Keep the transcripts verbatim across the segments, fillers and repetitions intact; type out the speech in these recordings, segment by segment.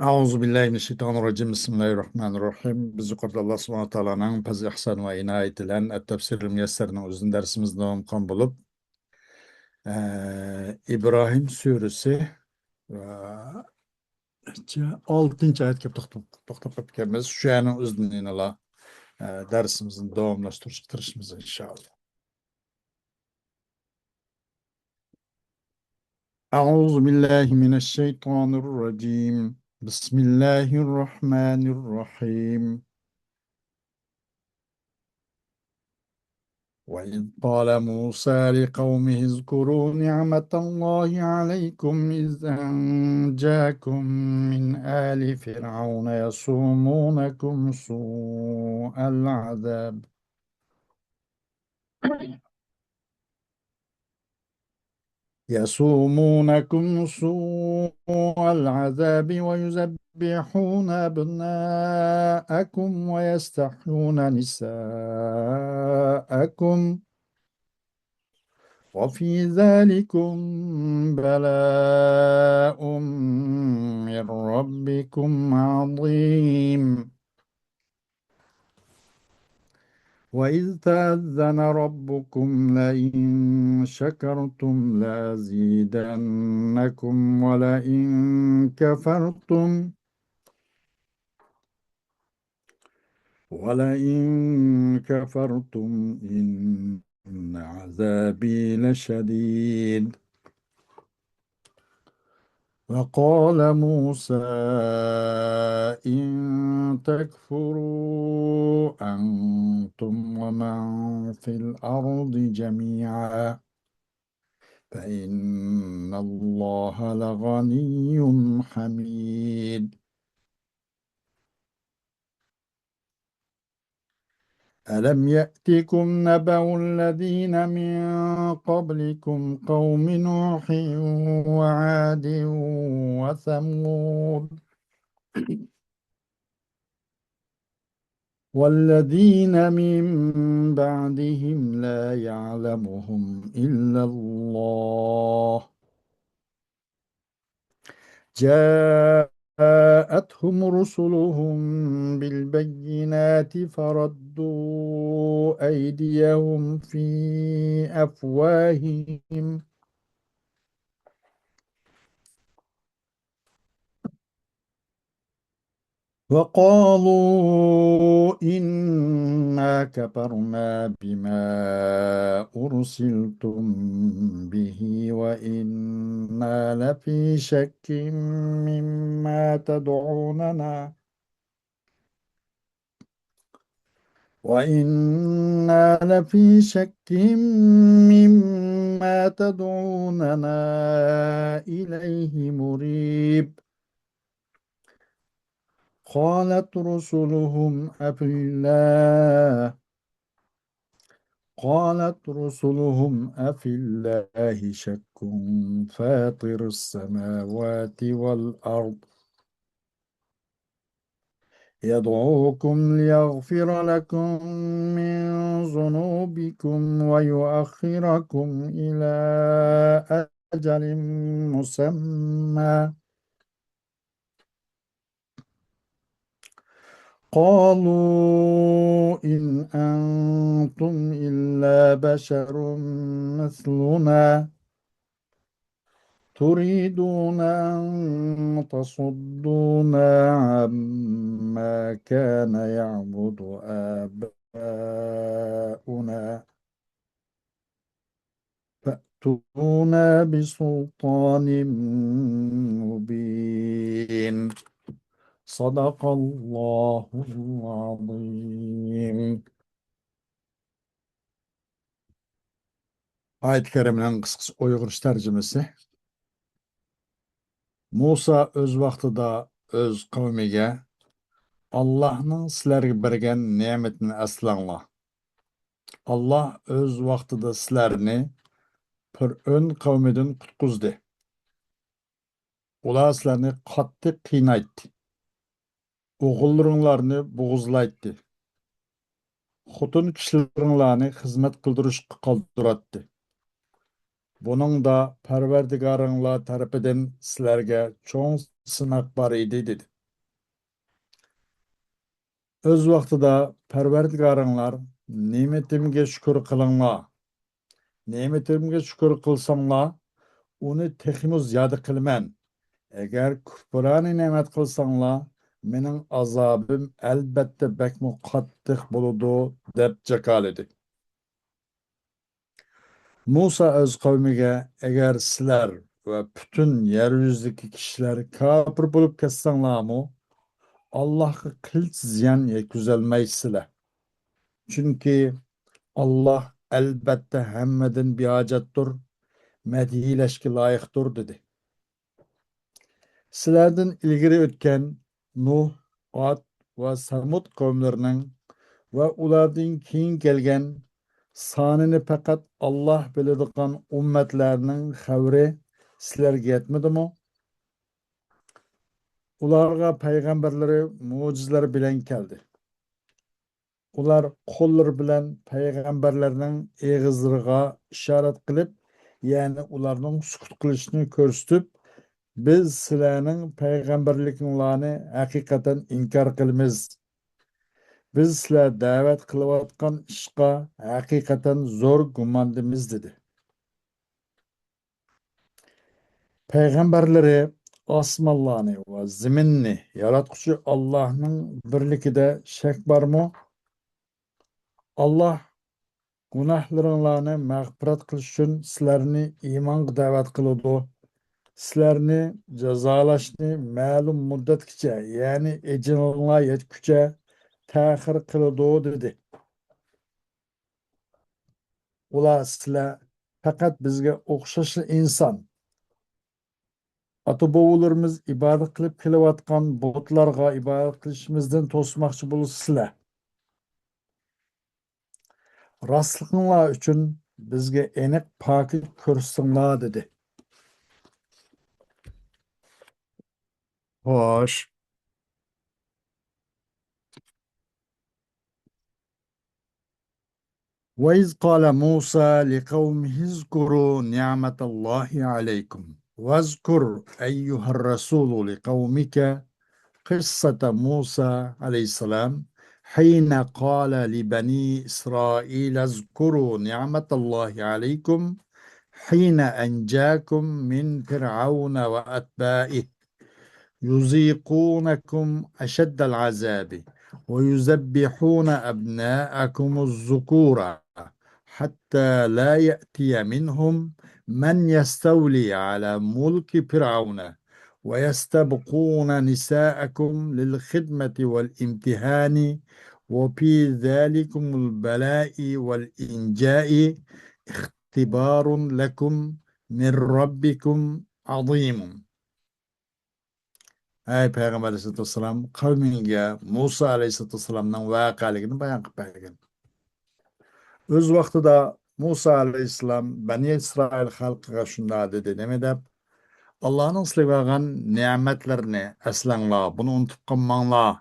أعوذ بالله من الشيطان الرجيم. بسم الله الرحمن الرحيم. بىز يۇقىرىدا ئاللا سۇبھانەھۇ ۋە تائالانىڭ پەزلى، ئىھسانى ۋە ئىنايىتى بىلەن ئەت-تەفسىرىل مۇيەسسەرنىڭ ئۆزىدىن دەرسىمىزنى داۋام قىلغان بولۇپ، ئە، ئىبراھىم سۈرىسى ۋە ئالتىنچى ئايەتكە توختاپ، توختاپ قېلىپتىكەنمىز. شۇ يەرنىڭ ئۆزىدىن يەنىلا، ئە، دەرسىمىزنى داۋاملاشتۇرۇشقا تىرىشىمىز، ئىنشائاللا. أعوذ بالله من الشيطان الرجيم. بسم الله الرحمن الرحيم. وإذ قال موسى لقومه اذكروا نعمة الله عليكم إذ أنجاكم من آل فرعون يسومونكم سوء العذاب يسومونكم سوء العذاب ويذبحون أبناءكم ويستحيون نساءكم وفي ذلكم بلاء من ربكم عظيم. وإذ تأذن ربكم لئن شكرتم لأزيدنكم ولئن كفرتم ولئن كفرتم إن عذابي لشديد. وقال موسى إن تكفروا أنتم ومن في الأرض جميعا فإن الله لغني حميد. ألم يأتكم نبأ الذين من قبلكم قوم نوح وعاد وثمود والذين من بعدهم لا يعلمهم إلا الله جاءتهم رسلهم بالبينات فردوا أيديهم في أفواههم وقالوا إنا كفرنا بما أرسلتم به وإنا لفي شك مما تدعوننا وإنا لفي شك مما تدعوننا إليه مريب. قالت رسلهم أفي الله قالت رسلهم أفي الله شك فاطر السماوات والأرض يدعوكم ليغفر لكم من ذنوبكم ويؤخركم إلى أجل مسمى قالوا إن أنتم إلا بشر مثلنا تريدون أن تصدونا عما كان يعبد آباؤنا فأتونا بسلطان مبين. صدق الله العظيم. ئايەت كەرىمىنىڭ قىسقىچە ئۇيغۇرچە تەرجىمىسى. مۇسا ئۆز ۋاقتىدا ئۆز قەۋمىگە، ئاللاھنىڭ سىلەرگە بەرگەن نېمىتىنى ئەسلەڭلار. ئاللاھ ئۆز ۋاقتىدا سىلەرنى پىرئەۋن قەۋمىدىن قۇتقۇزدى. ئۇلار سىلەرنى قاتتىق قىينايتتى. ئوغۇللىرىڭلارنى بوغۇزلايتتى. خوتۇن كىشىلىرىڭلارنى خىزمەت قىلدۇرۇشقا قالدۇراتتى. بۇنىڭدا پەرۋەردىگارىڭلار تەرىپىدىن سىلەرگە چوڭ سىناق بار ئىدى، دېدى. ئۆز ۋاقتىدا پەرۋەردىگارىڭلار نېمىتىمگە شۈكۈر قىلىڭلار. نېمىتىمگە شۈكۈر قىلساڭلار، ئۇنى تېخىمۇ زىيادە قىلىمەن. ئەگەر كۇپرانى نېمەت قىلساڭلار، مېنىڭ ئازابىم ئەلبەتتە بەكمۇ قاتتىق بولىدۇ، دەپ جاكارلىدى. مۇسا ئۆز قەۋمىگە، ئەگەر سىلەر ۋە پۈتۈن يەر يۈزىدىكى كىشىلەر كاپىر بولۇپ كەتسەڭلارمۇ، ئاللاھقا قىلچە زىيان يەتكۈزەلمەيسىلەر. چۈنكى ئاللاھ ئەلبەتتە ھەممىدىن بىھاجەتتۇر، مەدھىيلەشكە لايىقتۇر، دېدى. سىلەردىن ئىلگىرى ئۆتكەن نۇھ، ئاد ۋە سەمۇد قەۋملىرىنىڭ ۋە ئۇلاردىن كېيىن كەلگەن سانىنى پەقەت ئاللاھ بىلىدىغان ئۈممەتلەرنىڭ خەۋىرى سىلەرگە يەتمىدىمۇ؟ ئۇلارغا پەيغەمبەرلىرى مۆجىزىلەر بىلەن كەلدى. ئۇلار قوللىرى بىلەن پەيغەمبەرلەرنىڭ ئېغىزلىرىغا ئىشارەت قىلىپ، يەنى ئۇلارنىڭ سۈكۈت قىلىشىنى كۆرسىتىپ، «بىز سىلەرنىڭ پەيغەمبەرلىكىڭلارنى ھەقىقەتەن ئىنكار قىلىمىز. بىز سىلەر دەۋەت قىلىۋاتقان ئىشقا ھەقىقەتەن زور گۇماندىمىز» دېدى. پەيغەمبەرلىرى ئاسمانلارنى ۋە زېمىننى ياراتقۇچى ئاللاھنىڭ بىرلىكىدە شەك بارمۇ؟ ئاللاھ گۇناھلىرىڭلارنى مەغپىرەت قىلىش ئۈچۈن سىلەرنى ئىمانغا دەۋەت قىلىدۇ. سىلەرنى جازالاشنى مەلۇم مۇددەتكىچە، يەنى ئەجىلىڭلار يەتكۈچە تەخىر قىلىدۇ، دېدى. ئۇلار، سىلەر پەقەت بىزگە ئوخشاشلا ئىنسان. ئاتا-بوۋىلىرىمىز ئىبادەت قىلىپ كېلىۋاتقان بۇتلارغا ئىبادەت قىلىشىمىزدىن توسماقچى بولىسىلەر. راستلىقىڭلار ئۈچۈن بىزگە ئېنىق پاكىت كۆرسىتىڭلار، دېدى. خوش. وإذ قال موسى لقومه اذكروا نعمة الله عليكم واذكر أيها الرسول لقومك قصة موسى عليه السلام حين قال لبني إسرائيل اذكروا نعمة الله عليكم حين أنجاكم من فرعون وأتباعه يذيقونكم أشد العذاب ويذبحون أبناءكم الذكور حتى لا يأتي منهم من يستولي على ملك فرعون ويستبقون نساءكم للخدمة والامتهان وفي ذلكم البلاء والإنجاء اختبار لكم من ربكم عظيم. ئەي پەيغەمبەر ئەلەيھىسسالاتۇ ۋەسسالام، قەۋمىڭگە مۇسا ئەلەيھىسسالاتۇ ۋەسسالامنىڭ ۋەقەلىكىنى بايان قىلىپ بەرگىن. ئۆز ۋاقتىدا مۇسا ئەلەيھىسسالام بەنى ئىسرائىل خەلقىگە شۇنداق دېدى، نېمە دەپ؟ ئاللانىڭ سىلەرگە بەرگەن نېمەتلىرىنى ئەسلەڭلار، بۇنى ئۇنتۇپ قالماڭلار.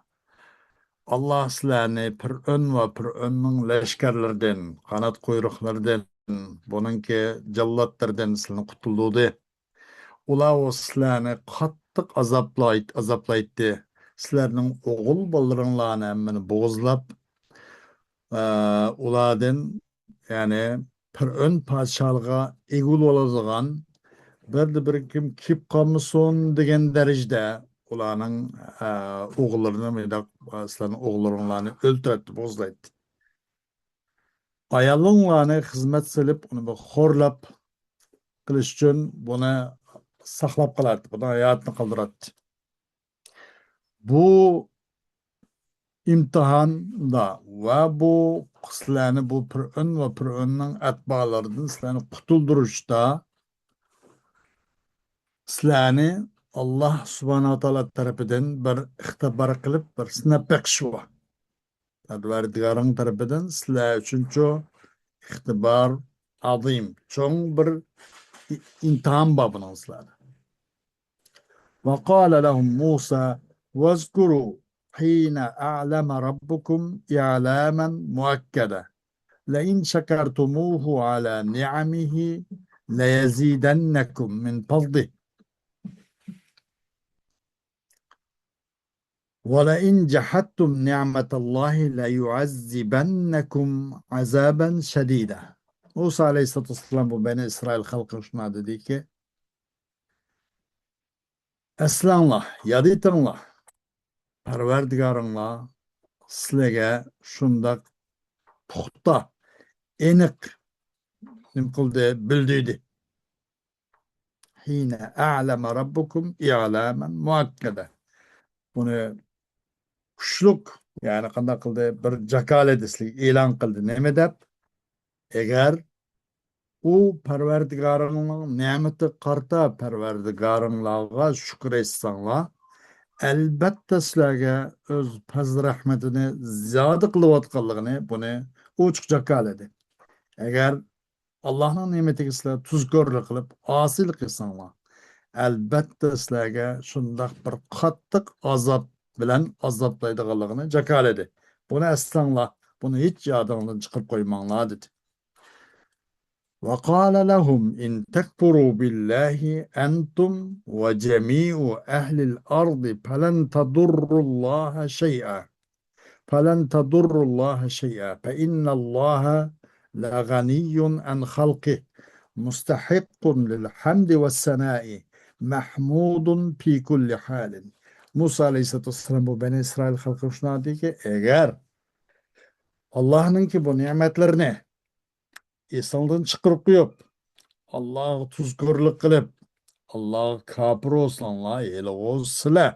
ئاللا سىلەرنى پىرئون ۋە پىرئوننىڭ لەشكەرلىرىدىن، قانات قۇيرۇقلىرىدىن، بۇنىڭكى جاللاتلىرىدىن سىلەرنى قۇتۇلدۇردى. ئۇلار سىلەرنى قاتتىق ئازابلايت-، ئازابلايتتى. سىلەرنىڭ ئوغۇل بالىلىرىڭلارنى ھەممىنى بوغۇزلاپ، ئە، ئۇلاردىن، يەنى پىرئون پادىشاھلىقىغا ئىگە بولالىغان بىردە بىر كىم كېلىپ قالمىسۇن دېگەن دەرىجىدە ئۇلارنىڭ، ئە، ئوغۇللىرىنى، مۇنداق، ئە، سىلەرنىڭ ئوغۇللىرىڭلارنى ئۆلتۈرەتتى، بوغۇزلايتتى. ئايالىڭلارنى خىزمەت سېلىپ، ئۇنى بىر خورلاپ قىلىش ئۈچۈن بۇنى ساقلاپ قالاتتى، بۇنىڭ ھاياتىنى قالدۇراتتى. بۇ ئىمتىھاندا ۋە بۇ سىلەرنى بۇ پىرئون ۋە پىرئوننىڭ ئەتبالىرىدىن سىلەرنى قۇتۇلدۇرۇشتا سىلەرنى ئاللا سۇبھانەھۇ ۋە تائالا تەرىپىدىن بىر ئىختىبار قىلىپ، بىر سىناپ بېقىش بار. پەرۋەردىگارىڭ تەرىپىدىن سىلەر ئۈچۈنچۇ ئىختىبار ئازىم، چوڭ بىر ئى-، ئىمتىھان بار بۇنىڭ سىلەردە. وقال لهم موسى واذكروا حين أعلم ربكم إعلاما مؤكدا لئن شكرتموه على نعمه لَيَزِيدَنَّكُمْ مِنْ فَضْلِهِ وَلَئِنْ جَحَدْتُمْ نِعْمَةَ اللَّهِ لَيُعَذِّبَنَّكُمْ عَذَابًا شَدِيدًا. مۇسا ئەلەيھىسسالاتۇ ۋەسسالام بۇ بەنى ئىسرائىل خەلقىگە شۇنداق دېدىكى، ئەسلەڭلار، ياد ئېتىڭلار، پەرۋەردىگارىڭلار سىلەرگە شۇنداق پۇختا، ئېنىق نېمە قىلدى، بىلدۈردى. حين أعلم ربكم إعلاما مؤكدا. بۇنى كۈچلۈك، يەنى قانداق قىلدى؟ بىر جاكالە دېسىلىك ئېلان قىلدى. نېمە دەپ؟ ئەگەر ئۇ پەرۋەردىگارىڭلارنىڭ نېمىتىگە قارىتا پەرۋەردىگارىڭلارغا شۈكۈر ئېيتساڭلار، ئەلبەتتە سىلەرگە ئۆز پەزلى رەھمىتىنى زىيادە قىلىۋاتقانلىقىنى بۇنى ئوچۇق جاكالىدى. ئەگەر ئاللاھنىڭ نېمىتىگە سىلەر تۇزكورلۇق قىلىپ، ئاسىيلىق قىلساڭلار، ئەلبەتتە سىلەرگە شۇنداق بىر قاتتىق ئازاب بىلەن ئازابلايدىغانلىقىنى جاكارلىدى. بۇنى ئەسلەڭلار، بۇنى ھېچ يادىڭلاردىن چىقىرىپ قويماڭلار، دېدى. وقال لهم إن تكفروا بالله أنتم وجميع أهل الأرض فلن تضروا الله شيئا. فلن تضروا الله شيئا، فإن الله لغني عن خلقه، مستحق للحمد والثناء، محمود في كل حال. مۇسا ئەلەيھىسسالاتۇ ۋەسسالام بۇ بەنى ئىسرائىل خەلقىگە شۇنداق دېدىكى، ئەگەر ئاللاھنىڭكى بۇ نېمەتلىرىنى ئېسىڭدىن چىقىرىپ قويۇپ، ئاللاغا تۇزكورلۇق قىلىپ، ئاللاغا كاپىر بولساڭلار، ھېلىغۇ سىلەر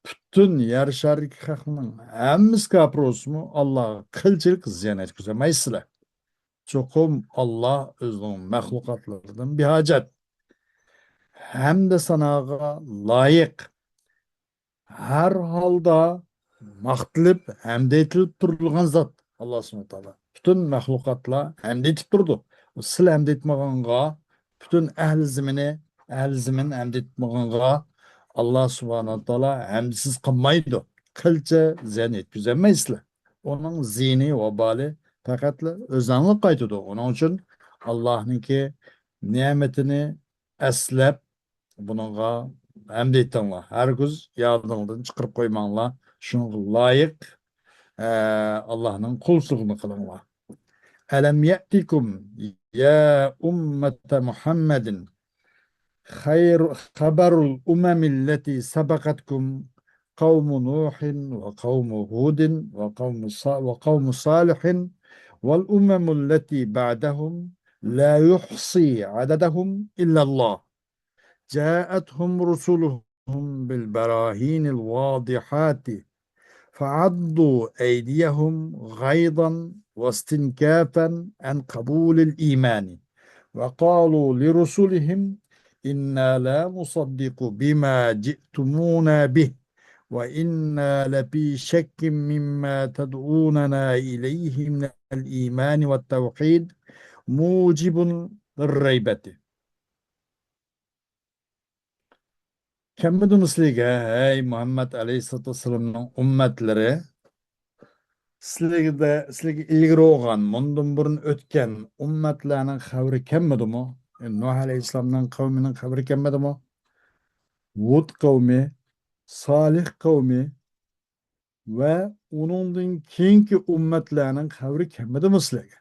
پۈتۈن يەر شارىدىكى خەقنىڭ ھەممىسى كاپىر بولسىمۇ، ئاللاغا قىلچىلىك زىيان يەتكۈزەلمەيسىلەر. چوقۇم ئاللا ئۆزىنىڭ مەخلۇقاتلىرىدىن بىھاجەت، ھەمدە ساناغا لايىق، ھەر ھالدا ماختىلىپ، ھەمدە ئېيتىلىپ تۇرىدىغان زات ئاللا سۇبھانەھۇ ۋە تائالا. پۈتۈن مەخلۇقاتلار ھەمدە ئېيتىپ تۇرىدۇ. سىلى ھەمدە ئېيتمىغانغا، پۈتۈن ئەھلى زېمىنى، ئەھلى زېمىن ھەمدە ئېيتمىغانغا، ئاللا سۇبھانەھۇ ۋە تائالا ھەمدىسىز قالمايدۇ. قىلچە زىيان يەتكۈزەلمەيسىلەر. ئۇنىڭ زىيىنى، ۋابالى پەقەتلا ئۆزۈڭلارغا قايتىدۇ. ئۇنىڭ ئۈچۈن ئاللانىڭكى نېمىتىنى ئەسلەپ، بۇنىڭغا ھەمدە ئېيتىڭلار. ھەرگىز يادىڭلاردىن چىقىرىپ قويماڭلار. شۇنىڭغا لايىق، ئە، ئاللانىڭ قۇلچىلىقىنى قىلىڭلار. ألم يأتكم يا أمة محمد خير، خبر الأمم التي سبقتكم قوم نوح وقوم هود وقوم ص-، وقوم صالح والأمم التي بعدهم لا يحصي عددهم إلا الله. جاءتهم رسلهم بالبراهين الواضحات فعضوا أيديهم غيظا واستنكافا عن قبول الإيمان، وقالوا لرسلهم إنا لا نصدق بما جئتمونا به وإنا لفي شك مما تدعوننا إليه من الإيمان والتوحيد موجب الريبة. كەلمىدىمۇ سىلىگە، ھەي مۇھەممەد ئەلەيھىسسالاتۇ ۋەسسالامنىڭ ئۈممەتلىرى؟ سىلىگە، سىلىگە ئىلگىرى بولغان، مۇندىن بۇرۇن ئۆتكەن ئۈممەتلەرنىڭ خەۋىرى كەلمىدىمۇ؟ نۇھ ئەلەيھىسسالامنىڭ قەۋمىنىڭ خەۋىرى كەلمىدىمۇ؟ ھۇد قەۋمى، سالىھ قەۋمى، ۋە ئۇنىڭدىن كېيىنكى ئۈممەتلەرنىڭ خەۋىرى كەلمىدىمۇ سىلەرگە؟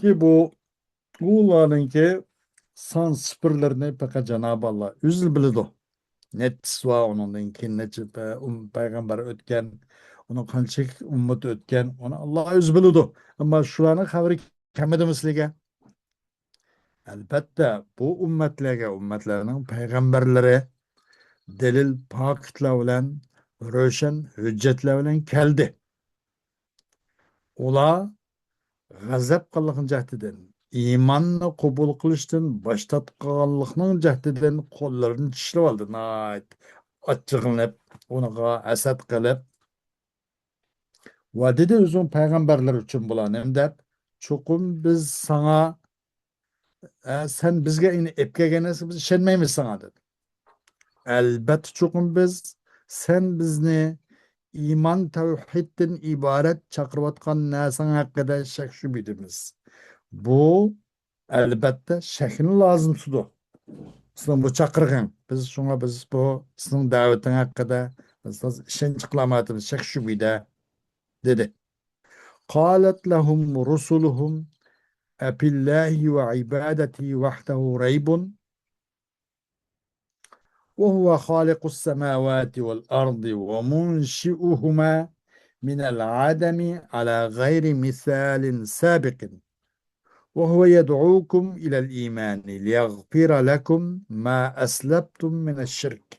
كى بۇ، ئۇلارنىڭكى سان سىفىرلىرىنى پەقەت جانابى ئاللا ئۆزى بىلىدۇ. نەچچىسى بار، ئۇنىڭدىن كېيىن نەچچە پە-، ئۇم-، پەيغەمبەر ئۆتكەن، ئۇنىڭ قانچىلىك ئۈممىتى ئۆتكەن، ئۇنى ئاللا ئۆزى بىلىدۇ. ئەمما شۇلارنىڭ خەۋىرى كەلمىدىمۇ سىلەرگە؟ ئەلبەتتە، بۇ ئۈممەتلەرگە ئۈممەتلەرنىڭ پەيغەمبەرلىرى دەلىل، پاكىتلار بىلەن، روشەن ھۆججەتلەر بىلەن كەلدى. ئۇلار غەزەپ قىلغان جەھەتتىن، ئىماننى قوبۇل قىلىشتىن باش تارتقانلىقنىڭ جەھىتىدىن قوللىرىنى چىشلىۋالدى، ناھايىتى ئاچچىقلىنىپ، ئۇنىڭغا ھەسەت قىلىپ. ۋە دېدى، ئۆزىنىڭ پەيغەمبەرلىرى ئۈچۈن بۇلار نېمە دەپ، چوقۇم بىز ساڭا، ئە، سەن بىزگە ئېنى ئېلىپ كەلگەن نەرسىگە بىز ئىشەنمەيمىز ساڭا، دېدى. ئەلبەتتە، چوقۇم بىز سەن بىزنى ئىمان، تەۋھىدتىن ئىبارەت چاقىرىۋاتقان نەرسەڭ ھەققىدە شەك شۈبھىدىمىز. بۇ ئەلبەتتە شەكنى لازىم تۇتىدۇ. سېنىڭ بۇ چاقىرغىڭ، بىز شۇڭا بىز بۇ سېنىڭ دەۋىتىڭ ھەققىدە بىز ئىشەنچ قىلالمايۋاتىمىز، شەك شۈبھىدە، دېدى. قالت لهم رسلهم أفي الله وعبادته وحده ريب وهو خالق السماوات والأرض ومنشئهما من العدم على غير مثال سابق وهو يدعوكم إلى الإيمان ليغفر لكم ما أسلفتم من الشرك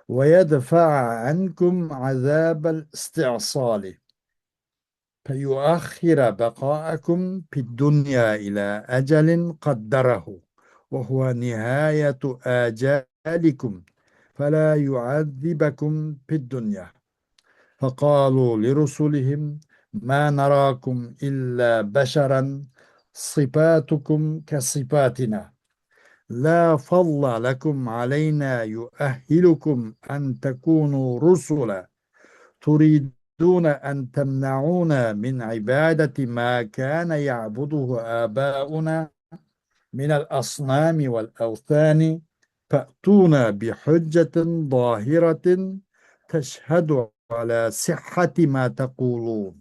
ويدفع عنكم عذاب الاستئصال فيؤخر بقاءكم في الدنيا إلى أجل قدره وهو نهاية آجالكم فلا يعذبكم في الدنيا. فقالوا لرسلهم ما نراكم إلا بشرا صفاتكم كصفاتنا لا فضل لكم علينا يؤهلكم أن تكونوا رسلا تريدون أن تمنعونا من عبادة ما كان يعبده آباؤنا من الأصنام والأوثان فأتونا بحجة ظاهرة تشهد على صحة ما تقولون.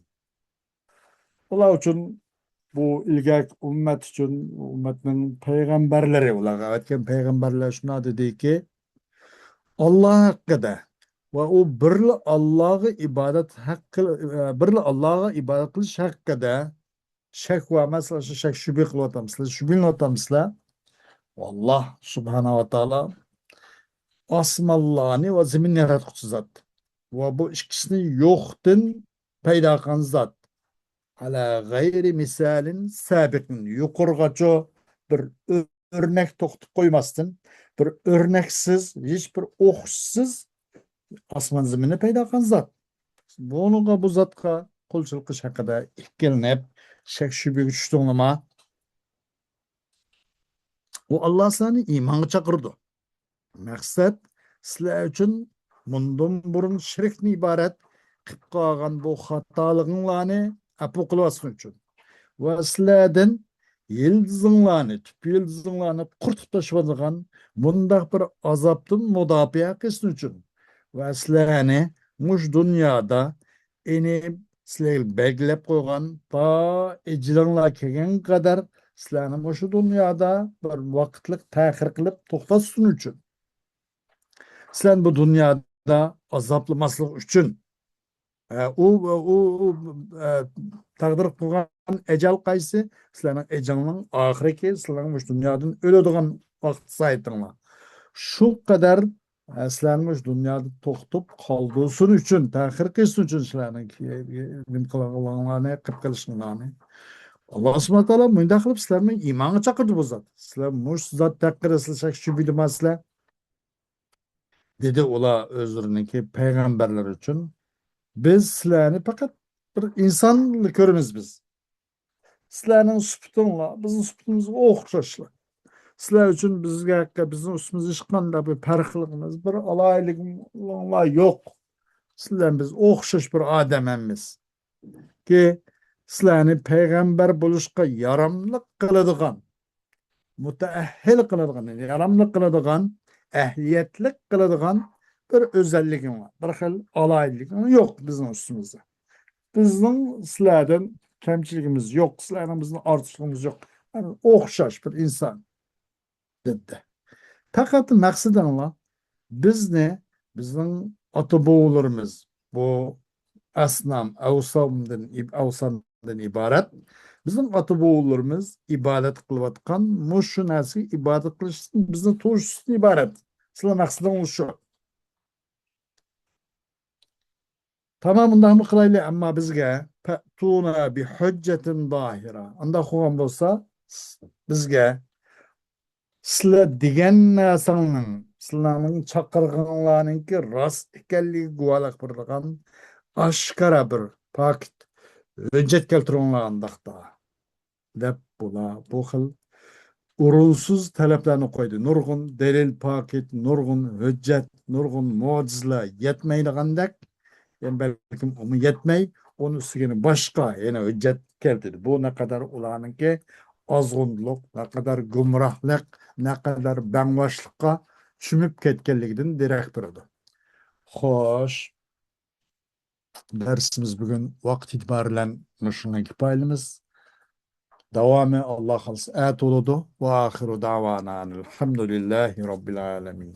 ئۇلار ئۈچۈن، بۇ ئىلگەركى ئۈممەت ئۈچۈن، ئۈممەتنىڭ پەيغەمبەرلىرى، ئۇلارغا ئەۋەتكەن پەيغەمبەرلەر شۇنداق دېدىكى، ئاللا ھەققىدە ۋە ئۇ بىرلا ئاللاغا ئىبادەت ھەق قىل-، بىرلا ئاللاغا ئىبادەت قىلىش ھەققىدە شەك ۋە مەسىلە، شۇ شەك شۈبھە قىلىۋاتامسىلەر، شۈبھىلىنىۋاتامسىلەر؟ ئاللا سۇبھانەھۇ ۋە تائالا ئاسمانلارنى ۋە زېمىننى ياراتقۇچى زات ۋە بۇ ئىككىسىنى يوقتىن پەيدا قىلغان زات. ئەلا غەيرى مىسالىن سابىقىن، يۇقىرىغىچە بىر ئۆرنەك توختىتىپ قويماستىن، بىر ئۆرنەكسىز، ھېچ بىر ئوخشىشسىز ئاسمان زېمىننى پەيدا قىلغان زات. بۇنىڭغا، بۇ زاتقا قۇلچىلىق قىلىش ھەققىدە ئىككىلىنىپ، شەك شۈبھىگە چۈشتۈڭلارمۇ؟ ئۇ ئاللا سىلەرنى ئىمانغا چاقىرىدۇ. مەقسەت، سىلەر ئۈچۈن مۇندىن بۇرۇن شىركتىن ئىبارەت قىلىپ قالغان بۇ خاتالىقىڭلارنى ئەپۇ قىلىۋەتسۇن ئۈچۈن ۋە سىلەردىن يىلتىزىڭلارنى، تۈپ يىلتىزىڭلارنى قۇرۇتۇپ تاشلىۋاتىدىغان مۇنداق بىر ئازابتىن مۇداپىئە قىلسۇن ئۈچۈن ۋە سىلەرنى مۇشۇ دۇنيادا ئېنى سىلەرگە بەلگىلەپ قويغان تا ئەجىلىڭلار كەلگەنگە قەدەر سىلەرنى مۇشۇ دۇنيادا بىر ۋاقىتلىق تەخىر قىلىپ توختاتسۇن ئۈچۈن، سىلەرنى بۇ دۇنيادا ئازابلىماسلىق ئۈچۈن. ئە، ئۇ، ئۇ، ئۇ، ئە، تەقدىر قىلغان ئەجەل قايسى؟ سىلەرنىڭ ئەجەلنىڭ ئاخىرىكى، سىلەرنىڭ مۇشۇ دۇنيادىن ئۆلىدىغان ۋاقىت سائىتىڭلار. شۇ قەدەر، ئە، سىلەرنى مۇشۇ دۇنيادا توختىتىپ قالدۇرسۇن ئۈچۈن، تەخىر قىلسۇن ئۈچۈن سىلەرنىڭ نېمە قىلغانلىقىڭلارنى، قىلىپ قېلىشىڭلارنى. ئاللا سۇبھانەھۇ ۋە تائالا مۇنداق قىلىپ سىلەرنى ئىمانغا چاقىردى بۇ زات. سىلەر مۇشۇ زات ھەققىدە سىلەر شەك شۈبھىدىما سىلەر؟ دېدى ئۇلار ئۆزلىرىنىڭكى پەيغەمبەرلىرى ئۈچۈن، بىز سىلەرنى پەقەت بىر ئىنسانلا كۆرىمىز بىز. سىلەرنىڭ سۈپىتىڭلار بىزنىڭ سۈپىتىمىزگە ئوخشاشلا. سىلەر ئۈچۈن بىزگە، بىزنىڭ ئۈستىمىزدە ھېچقانداق بىر پەرقلىقىمىز، بىر ئالاھىدىلىكىڭلار يوق. سىلەر بىز ئوخشاش بىر ئادەم ھەممىمىز. كى سىلەرنى پەيغەمبەر بولۇشقا ياراملىق قىلىدىغان، مۇتەئەھھىل قىلىدىغان، ياراملىق قىلىدىغان، ئەھلىيەتلىك قىلىدىغان بىر ئۆزەللىكىڭ بار، بىر خىل ئالاھىدىلىكىڭ يوق بىزنىڭ ئۈستىمىزدە. بىزنىڭ سىلەردىن كەمچىلىكىمىز يوق، سىلەرنىڭ بىزنىڭ ئارتۇقچىلىقىمىز يوق. يەنى ئوخشاش بىر ئىنسان. دېدى. پەقەت مەقسىتىڭلار بىزنى، بىزنىڭ ئاتا-بوۋىلىرىمىز، بۇ ئەسنام، ئەۋسامدىن ئىب-، ئەۋسامدىن ئىبارەت، بىزنىڭ ئاتا-بوۋىلىرىمىز ئىبادەت قىلىۋاتقان مۇشۇ نەرسىگە ئىبادەت قىلىشتىن بىزنى توشۇشتىن ئىبارەت. سىلەر مەقسىتىڭلار شۇ. تامام، ئۇنداقمۇ قىلايلى، ئەمما بىزگە فەتۇنا بىھۇججەتىن زاھىرە. ئۇنداق قىلغان بولسا، بىزگە سىلەر دېگەن نەرسەڭنىڭ، سىلەرنىڭ چاقىرغىنىڭلارنىڭكى راست ئىكەنلىكىگە گۇۋاھلىق بېرىدىغان ئاشكارا بىر پاكىت ھۆججەت كەلتۈرۈڭلار ئانداقتا. دەپ بۇلار بۇ خىل ئورۇنسىز تەلەپلەرنى قويدى. نۇرغۇن دەلىل، پاكىت، نۇرغۇن ھۆججەت، نۇرغۇن مۆجىزىلەر يەتمەيدىغاندەك، يەنى بەلكىم ئۇمۇ يەتمەي، ئۇنىڭ ئۈستىگە يەنە باشقا يەنە ھۆججەت كەلتۈردى. بۇ نەقەدەر ئۇلارنىڭكى ئازغۇنلۇق، نەقەدەر گۇمراھلىق، نەقەدەر بەڭۋاشلىققا چۆمۈپ كەتكەنلىكىدىن دېرەك بېرىدۇ. خوش، دەرسىمىز بۈگۈن ۋاقىت ئېتىبارى بىلەن مۇشۇنىڭغا كۇپايىلىمىز. داۋامى ئاللا خالىسا ئەتە بولىدۇ. ۋە ئاخىرۇ داۋانا ئەلھەمدۇلىللاھى رەببىل ئالەمىن.